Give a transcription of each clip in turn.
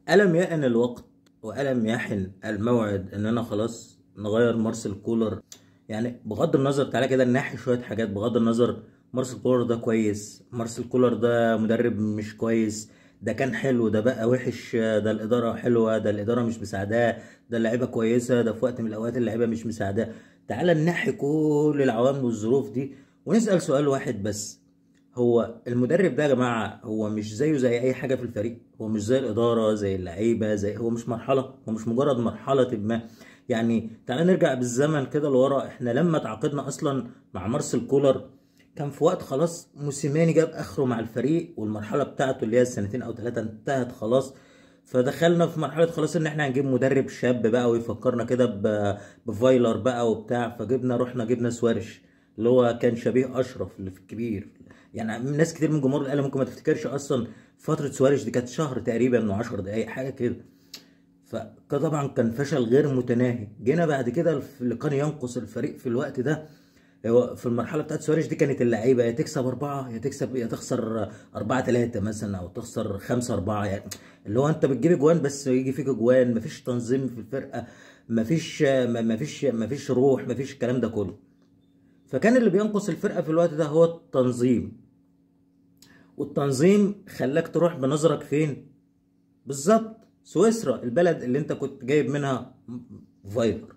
ألم يأن الوقت وألم يحن الموعد إن أنا خلاص نغير مارسيل كولر؟ يعني بغض النظر، تعالى كده ننحي شوية حاجات. بغض النظر مارسيل كولر ده كويس، مارسيل كولر ده مدرب مش كويس، ده كان حلو، ده بقى وحش، ده الإدارة حلوة، ده الإدارة مش مساعداه، ده اللعيبة كويسة، ده في وقت من الأوقات اللعيبة مش مساعداه. تعالى ننحي كل العوامل والظروف دي ونسأل سؤال واحد بس: هو المدرب ده يا جماعة هو مش زيه زي أي حاجة في الفريق؟ هو مش زي الإدارة، زي اللعيبة، زي هو مش مرحلة، هو مش مجرد مرحلة ما. يعني تعالى نرجع بالزمن كده لورا. احنا لما تعاقدنا أصلا مع مارسيل كولر كان في وقت خلاص موسيماني جاب اخره مع الفريق، والمرحلة بتاعته اللي هي السنتين او 3 انتهت خلاص. فدخلنا في مرحلة خلاص ان احنا هنجيب مدرب شاب بقى ويفكرنا كده بفايلر بقى وبتاع. فجبنا، رحنا جبنا سوارش اللي هو كان شبيه اشرف اللي في الكبير. يعني ناس كتير من جمهور الاهلي ممكن ما تفتكرش اصلا فترة سوارش دي، كانت شهر تقريبا و10 دقائق حاجة كده. فطبعا كان فشل غير متناهي. جينا بعد كده اللي كان ينقص الفريق في الوقت ده، هو في المرحلة بتاعت سواريش دي، كانت اللعيبة يا تكسب 4 يا تكسب يا تخسر 4-3 مثلا، او تخسر 5-4. يعني اللي هو انت بتجيب اجوان بس يجي فيك اجوان، مفيش تنظيم في الفرقة، مفيش روح، مفيش الكلام ده كله. فكان اللي بينقص الفرقة في الوقت ده هو التنظيم، والتنظيم خلاك تروح بنظرك فين بالظبط؟ سويسرا، البلد اللي انت كنت جايب منها فايلر.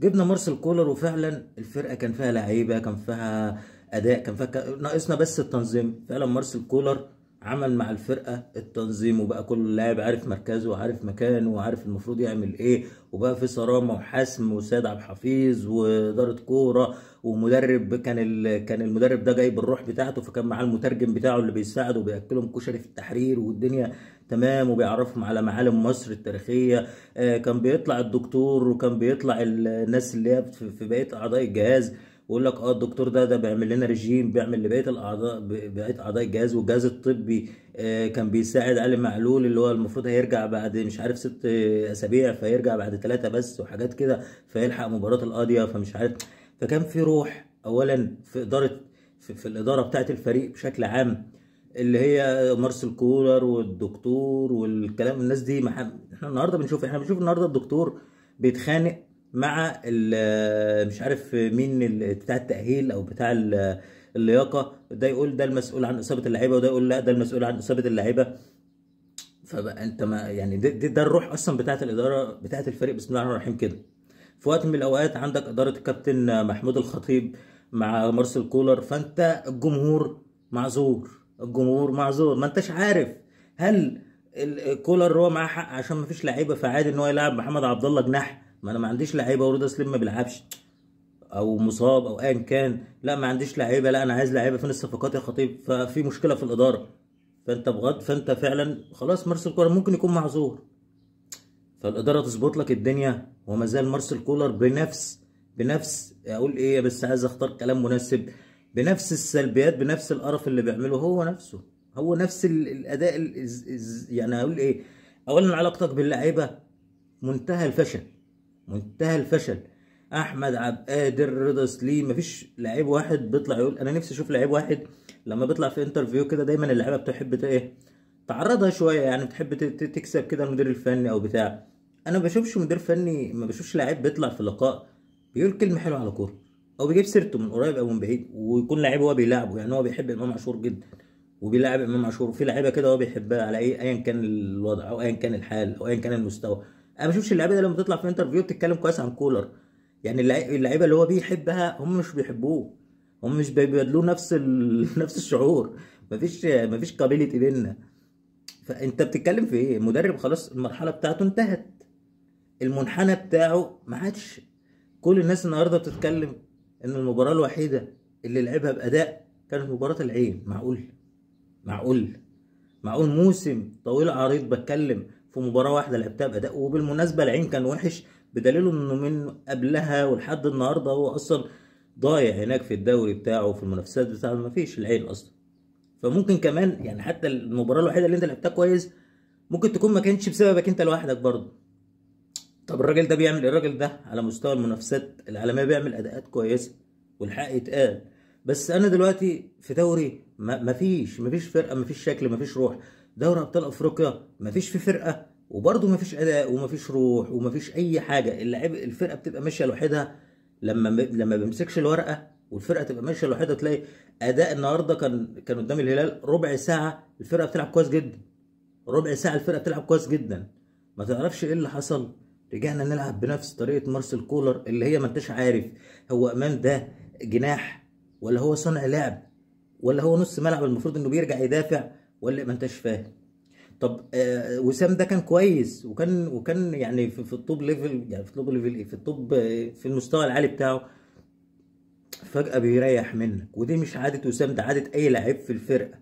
جبنا مارسيل كولر وفعلا الفرقة كان فيها لعيبة، كان فيها اداء، كان فيها ناقصنا بس التنظيم. فعلا مارسيل كولر عمل مع الفرقة التنظيم، وبقى كل لاعب عارف مركزه وعارف مكانه وعارف المفروض يعمل ايه، وبقى في صرامه وحسم وسيد عبد الحفيظ واداره كورة ومدرب. كان المدرب ده جايب الروح بتاعته، فكان معاه المترجم بتاعه اللي بيساعده وبياكلهم كشري في التحرير والدنيا تمام، وبيعرفهم على معالم مصر التاريخية. كان بيطلع الدكتور وكان بيطلع الناس اللي هي في بقية اعضاء الجهاز، ويقول لك الدكتور ده بيعمل لنا رجيم، بيعمل لبقية الاعضاء، بقية اعضاء الجهاز. والجهاز الطبي كان بيساعد علي معلول اللي هو المفروض هيرجع بعد مش عارف 6 اسابيع، فيرجع بعد 3 بس وحاجات كده، فيلحق مباراة القاضية، فمش عارف. فكان في روح اولا في ادارة، في الادارة بتاعه الفريق بشكل عام، اللي هي مارسيل كولر والدكتور والكلام. الناس دي احنا النهارده بنشوف، احنا بنشوف النهارده الدكتور بيتخانق مع مش عارف مين بتاع التأهيل او بتاع اللياقة، ده يقول ده المسؤول عن اصابه اللعيبة، وده يقول لا ده المسؤول عن اصابه اللعيبة. فبقى انت ما يعني ده الروح اصلا بتاعت الادارة بتاعت الفريق. بسم الله الرحمن الرحيم كده. في وقت من الاوقات عندك ادارة الكابتن محمود الخطيب مع مارسيل كولر، فانت الجمهور معذور، الجمهور معذور، ما انتش عارف هل كولر هو معاه حق عشان ما فيش لعيبة فعادي ان هو يلعب محمد عبد الله جناح، ما انا ما عنديش لعيبة ورضا سليم ما بيلعبش او مصاب او ايا كان، لا ما عنديش لعيبة، لا انا عايز لعيبة، فين الصفقات يا خطيب؟ ففي مشكلة في الادارة. فانت بغض، فانت فعلا خلاص مارسيل كولر ممكن يكون معذور، فالاداره تظبط لك الدنيا. وما زال مارسيل كولر بنفس اقول ايه، بس عايز اختار كلام مناسب، بنفس السلبيات، بنفس القرف اللي بيعمله هو نفسه، هو نفس الاداء. يعني اقول ايه، اولا علاقتك باللعيبه منتهى الفشل، منتهى الفشل. احمد عبد القادر، رضا سليم، مفيش لعيب واحد بيطلع يقول انا نفسي اشوف لعيب واحد لما بيطلع في interview كده، دايما اللعيبة بتحب ايه، تعرضها شوية، يعني بتحب تكسب كده المدير الفني او بتاع. انا ما بشوفش مدير فني، ما بشوفش لعيب بيطلع في لقاء بيقول كلمة حلوة على كورة او بيجيب سيرته من قريب او من بعيد، ويكون لعيب هو بيلعبه. يعني هو بيحب امام عاشور جدا وبيلعب امام عاشور، وفي لعيبة كده هو بيحبها على ايه، ايا كان الوضع او ايا كان الحال او ايا كان المستوى. انا ما بشوفش اللعيبة دي لما تطلع في interview بتتكلم كويس عن كولر. يعني اللعيبة اللي هو بيحبها هم مش بيحبوه، هم مش بيبادلوه نفس نفس الشعور، مفيش قابلية بينا. فانت بتتكلم في ايه؟ المدرب خلاص المرحلة بتاعته انتهت، المنحنى بتاعه ما عادش. كل الناس النهارده بتتكلم ان المباراة الوحيدة اللي لعبها باداء كانت مباراة العين. معقول؟ معقول؟ معقول موسم طويل عريض بتكلم في مباراة واحدة لعبتها باداء؟ وبالمناسبة العين كان وحش بدليل انه من قبلها ولحد النهارده هو اصلا ضايع هناك في الدوري بتاعه وفي المنافسات بتاعه، مفيش العين اصلا. فممكن كمان يعني حتى المباراة الوحيدة اللي انت لعبتها كويس ممكن تكون ما كانتش بسببك انت لوحدك برضه. طب الراجل ده بيعمل ايه؟ الراجل ده على مستوى المنافسات العالمية بيعمل اداءات كويسة والحق يتقال، بس انا دلوقتي في دوري مفيش فرقه، مفيش شكل، مفيش روح. دوري ابطال افريقيا مفيش في فرقه وبرده مفيش اداء ومفيش روح ومفيش اي حاجة. اللاعب الفرقة بتبقى ماشية لوحدها، لما بيمسكش الورقة والفرقة تبقى ماشية لوحدها، تلاقي اداء النهارده كان قدام الهلال ربع ساعة الفرقة بتلعب كويس جدا، ربع ساعة الفرقة بتلعب كويس جدا، ما تعرفش ايه اللي حصل، رجعنا نلعب بنفس طريقه مارسيل كولر اللي هي ما انتش عارف هو امام ده جناح ولا هو صانع لعب ولا هو نص ملعب المفروض انه بيرجع يدافع، ولا ما انتش فاهم. طب وسام ده كان كويس وكان يعني في ال top level، يعني في ال top level ايه، في ال top، في المستوى العالي بتاعه، فجأة بيريح منك. ودي مش عادة وسام، ده عادة أي لعيب في الفرقة.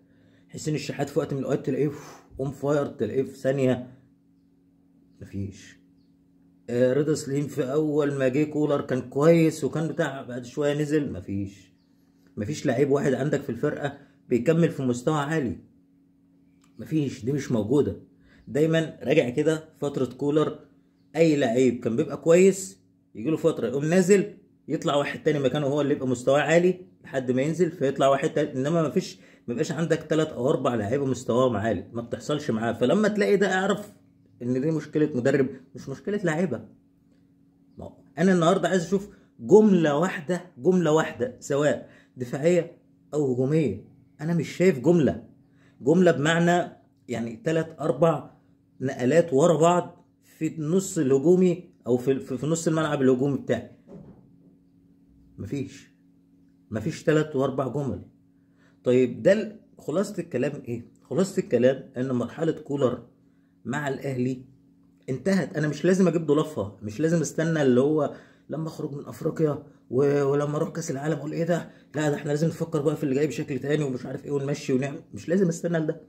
حسين الشحات في وقت من الأوقات تلاقيه on fire، تلاقيه في ثانية مفيش. رضا سليم في أول ما جه كولر كان كويس وكان بتاع، بعد شوية نزل مفيش. مفيش لعيب واحد عندك في الفرقة بيكمل في مستوى عالي، مفيش، دي مش موجودة. دايما راجع كده فترة كولر، أي لعيب كان بيبقى كويس يجيله فترة يقوم نازل، يطلع واحد تاني مكانه هو اللي يبقى مستواه عالي لحد ما ينزل، فيطلع واحد تالت. انما مفيش، ما بيبقاش عندك 3 أو 4 لعيبة مستواهم عالي، ما بتحصلش معاه. فلما تلاقي ده اعرف ان دي مشكلة مدرب مش مشكلة لعيبة. انا النهارده عايز اشوف جملة واحدة، جملة واحدة سواء دفاعية او هجومية. انا مش شايف جملة بمعنى يعني 3 4 نقلات ورا بعض في النص الهجومي او في نص الملعب الهجومي بتاعي. مفيش 3 و4 جمل. طيب ده خلاصة الكلام ايه؟ خلاصة الكلام ان مرحلة كولر مع الاهلي انتهت. انا مش لازم اجيب ضلفها، مش لازم استنى اللي هو لما اخرج من افريقيا ولما اروح كاس العالم اقول ايه ده، لا ده احنا لازم نفكر بقى في اللي جاي بشكل تاني ومش عارف ايه ونمشي ونعمل. مش لازم استنى لده،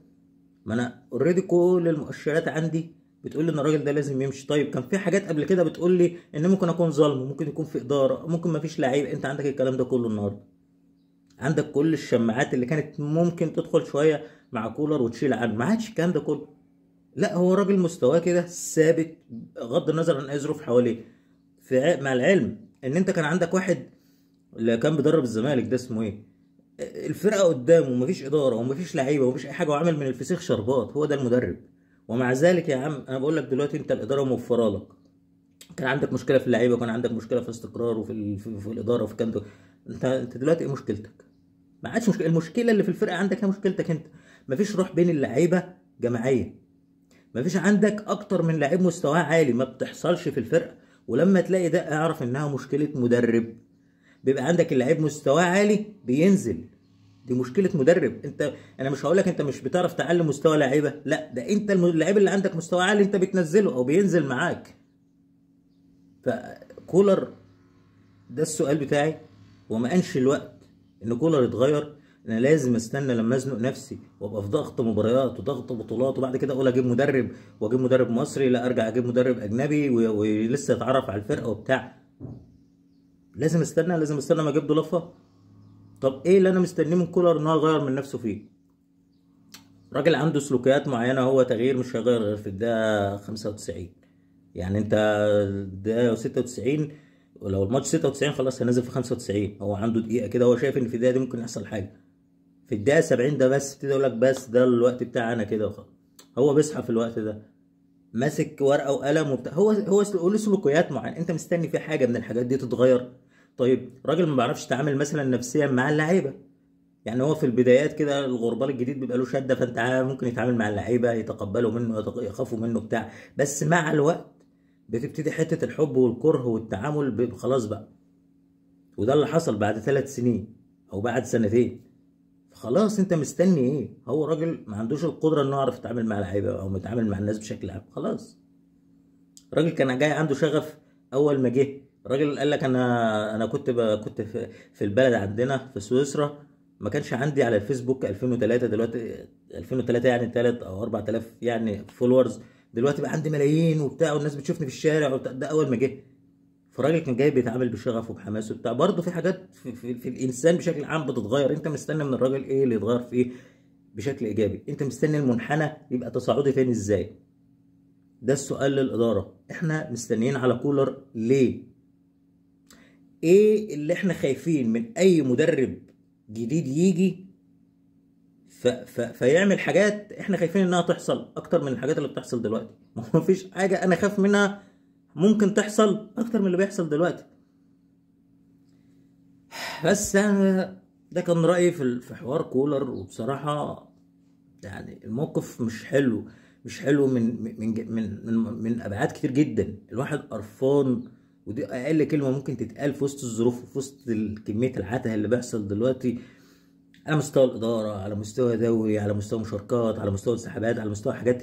ما انا already كل المؤشرات عندي بتقول لي ان الراجل ده لازم يمشي. طيب كان في حاجات قبل كده بتقول لي ان ممكن اكون ظالم، ممكن يكون في ادارة، ممكن ما فيش لعيب. انت عندك الكلام ده كله النهارده، عندك كل الشماعات اللي كانت ممكن تدخل شوية مع كولر وتشيل عنه، ما عادش الكلام ده كله. لا هو راجل مستواه كده ثابت بغض النظر عن اي ظروف حواليه. مع العلم ان انت كان عندك واحد اللي كان بيدرب الزمالك ده اسمه ايه، الفرقة قدامه ومفيش ادارة ومفيش لعيبة ومفيش اي حاجة، وعامل من الفسيخ شربات، هو ده المدرب. ومع ذلك يا عم انا بقول لك دلوقتي انت الادارة موفره لك، كان عندك مشكلة في اللعيبة، وكان عندك مشكلة في الاستقرار وفي في الادارة وفي الكلام ده. انت دلوقتي ايه مشكلتك؟ ما عادش مشكلة، المشكلة اللي في الفرقة عندك هي مشكلتك انت. مفيش روح بين اللعيبة جماعية، مفيش عندك اكتر من لعيب مستواه عالي، ما بتحصلش في الفرقة. ولما تلاقي ده اعرف انها مشكلة مدرب. بيبقى عندك اللعيب مستواه عالي بينزل، دي مشكلة مدرب. انت انا مش هقول لك انت مش بتعرف تعلي مستوى لعيبة، لا ده انت اللعيب اللي عندك مستوى عالي انت بتنزله او بينزل معاك. فكولر ده السؤال بتاعي، وما قانش الوقت ان كولر يتغير. انا لازم استنى لما ازنق نفسي وابقى في ضغط مباريات وضغط بطولات وبعد كده اقول اجيب مدرب، واجيب مدرب مصري، لا ارجع اجيب مدرب اجنبي ولسه يتعرف على الفرقة وبتاع. لازم استنى، لازم استنى ما اجيب ضلفه. طب ايه اللي انا مستنيه من كولر ان هو يغير من نفسه فيه؟ راجل عنده سلوكيات معينة، هو تغيير مش هيغير غير في الدقيقة 95. يعني انت الدقيقة 96، ولو الماتش 96 خلاص هينزل في 95، هو عنده دقيقة كده، هو شايف ان في الدقيقة دي ممكن يحصل حاجة. في الدقيقة 70 ده بس ابتدي يقول لك بس ده الوقت بتاعي انا كده وخلاص. هو بيصحى في الوقت ده ماسك ورقة وقلم وبتاع، هو له سلوكيات معينة، انت مستني في حاجة من الحاجات دي تتغير. طيب راجل ما بيعرفش يتعامل مثلا نفسيا مع اللعيبة، يعني هو في البدايات كده الغربال الجديد بيبقى له شده، فانت ممكن يتعامل مع اللعيبة يتقبلوا منه يخافوا منه بتاع، بس مع الوقت بتبتدي حتة الحب والكره والتعامل خلاص بقى. وده اللي حصل بعد 3 سنين او بعد 2 سنين. خلاص انت مستني ايه؟ هو راجل ما عندوش القدرة انه يعرف يتعامل مع اللعيبة او يتعامل مع الناس بشكل عام. خلاص الراجل كان جاي عنده شغف اول ما جه، الراجل قال لك انا كنت في البلد عندنا في سويسرا، ما كانش عندي على الفيسبوك 2003، دلوقتي 2003 يعني 3 او 4000 يعني followers، دلوقتي بقى عندي ملايين وبتاع، والناس بتشوفني في الشارع وبتاع. ده اول ما جه. فالراجل كان جاي بيتعامل بشغف وبحماس وبتاع. برضه في حاجات في الانسان بشكل عام بتتغير، انت مستني من الراجل ايه اللي يتغير فيه بشكل ايجابي؟ انت مستني المنحنى يبقى تصاعدي تاني ازاي؟ ده السؤال للادارة، احنا مستنيين على كولر ليه؟ ايه اللي احنا خايفين من اي مدرب جديد يجي فيعمل حاجات احنا خايفين انها تحصل اكتر من الحاجات اللي بتحصل دلوقتي. ما فيش حاجة انا خايف منها ممكن تحصل اكتر من اللي بيحصل دلوقتي. بس انا ده كان رايي في حوار كولر، وبصراحة يعني الموقف مش حلو، مش حلو من من من من, من ابعاد كتير جدا. الواحد قرفان، ودي اقل كلمة ممكن تتقال في وسط الظروف وفي وسط كمية العته اللي بيحصل دلوقتي، على مستوى الادارة، على مستوى دوري، على مستوى مشاركات، على مستوى انسحابات، على مستوى حاجات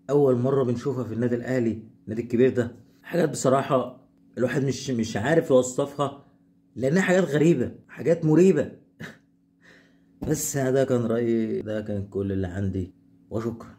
اول مرة بنشوفها في النادي الاهلي، النادي الكبير ده. حاجات بصراحة الواحد مش عارف يوصفها، لانها حاجات غريبة، حاجات مريبه. بس ده كان رايي، ده كان كل اللي عندي، وشكرا.